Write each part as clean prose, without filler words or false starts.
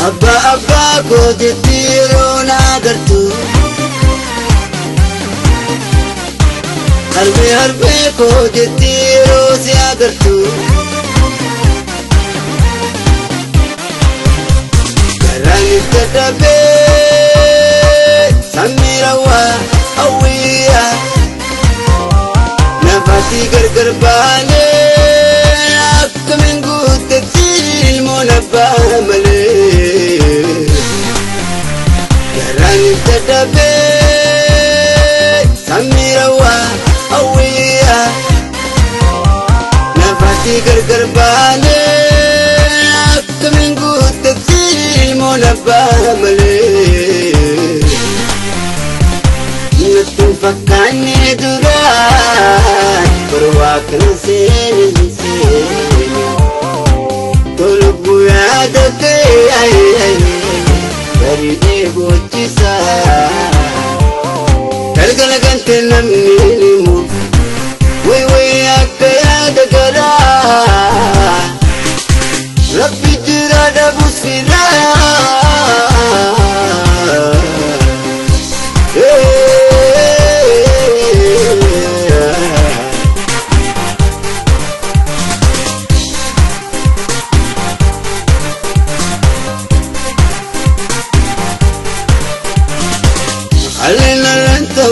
Abba abba koo jetti yeroo na agartu. Harmee harmee koo jetti yeroo si agartu. Garaan itti dadhabee samirawaa hawwiyaa. Nafati gargar baanee akkamiin guuttatti ilmoon abbaa malee. Garaan itti dadhabee samirawaa hawwiyaa. Nafati gargar baanee akkamiin guuttatti ilmoon abbaa malee. Natti hin fakkaanne duraan torwaa kana seene seene. Tolubuu yaada kee baridee boochisa. Galgala gante namni himu way way akka yaada garaa. Rabbi jira dhabus firaa. Halina lanta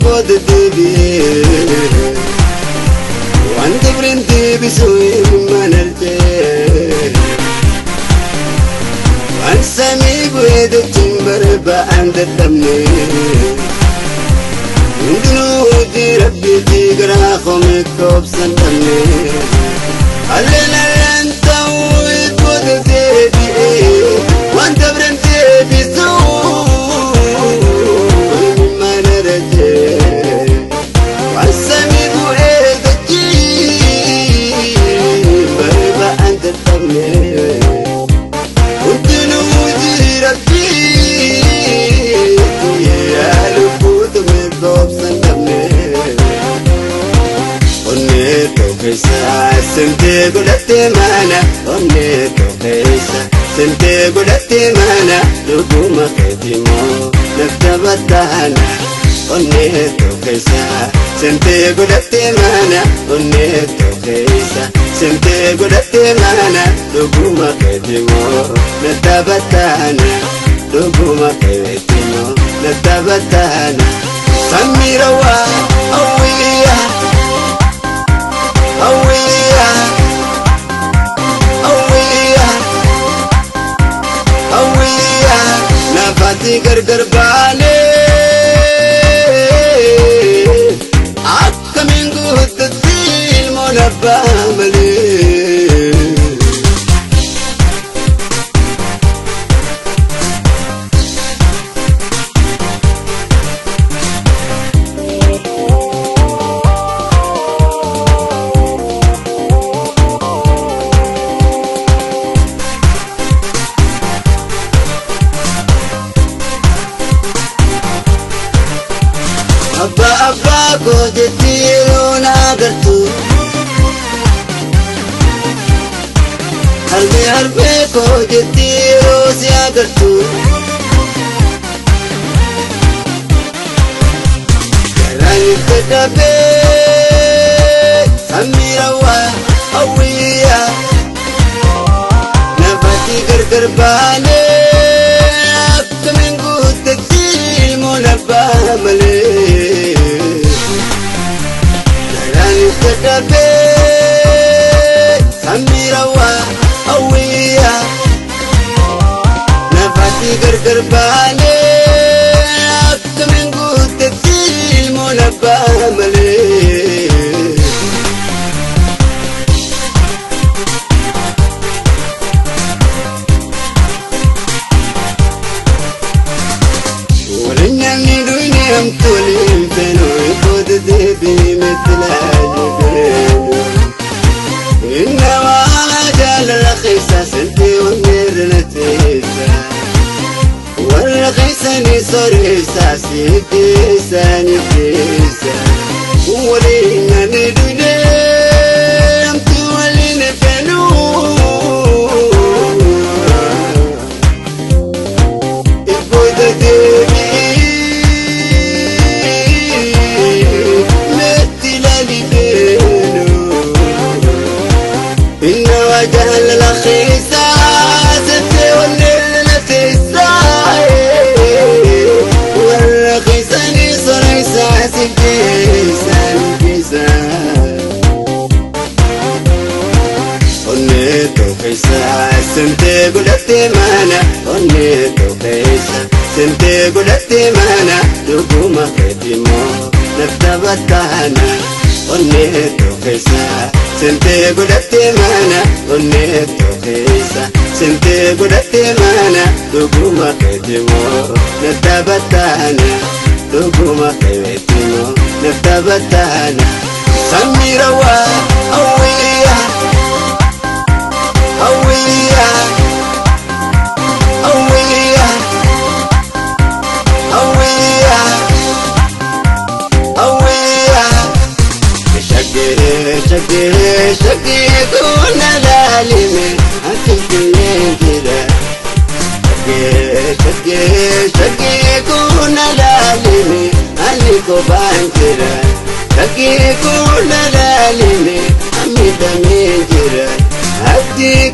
booda deebi'ee waan dabreen deebisuu imimmaan argee. Waan samii bu'ee dachiin barba'an dadhabne. Hundinuu hojii rabbiitii garaa koomee koobsan dhabne. Halina lanta booda deebi'ee waan dabreen deebisuu imimmaan argee. Waan samii bu'ee dachiin barba'an dadhabne. Hundinuu hojii rabbiitii yaa lubbuutu mirgoobsan dhabne. Onnee keessa simtee godhattee mana. Onnee keessa simtee godhattee mana. Dhuguma keetimoo nafta battaana. Onnee keessa simtee godhattee mana. Onnee keessa simtee godhattee mana. Dhuguma keetimoo nafta battaana. Dhuguma keetimoo nafta battaana. Samirawaa hawwiyaa hawwiyaa hawwiyaa hawwiyaa. Nafati gargar baanee akkamiin guuttatti ilmoon abbaa malee. Abba abbaa koo jetti yeroo na agartu. Harmee harmee koo jetti yeroo si agartu. Garaan itti dadhabee samirawaa hawwiyaa. Nafati gargar baanee akkamiin guuttatti ilmoon abbaa malee. Garaan itti dadhabee samirawaa hawwiyaa. Nafati gargar baanee akkamiin guuttatti ilmoon abbaa malee. Waliin nyaanni duuni hamtu waliin feenu booda deebii miti laajibeenu. Innamaa jaalala keessa siltii onnee na teessa. Warra keessanii soreessa siif keessa. Waliin nyaanni duuni hamtu waliin feenu. Jaalala keessa seentee onnee na teessa. Warra keessanii soreessa si keessa ni keessa. Onnee keessa seentee godhattee mana, onnee keessa seentee godhattee mana, dhuguma keetimoo nafta battaana. Onnee keessa seentee godhattee mana, onnee keessa seentee godhattee mana, dhuguma keetimoo nafta battaana, dhuguma keetimoo nafta battaana. Samirawaa hawwiyaa hawwiyaa hawwiyaa hawwiyaa hawwiyaa. Shaggee shaggee shaggee kun alaalime akkanillee jira. Shaggee shaggee shaggee kun alaalime ani kophaan jira. Shaggee kun alaalime miidhamee jira. Abdii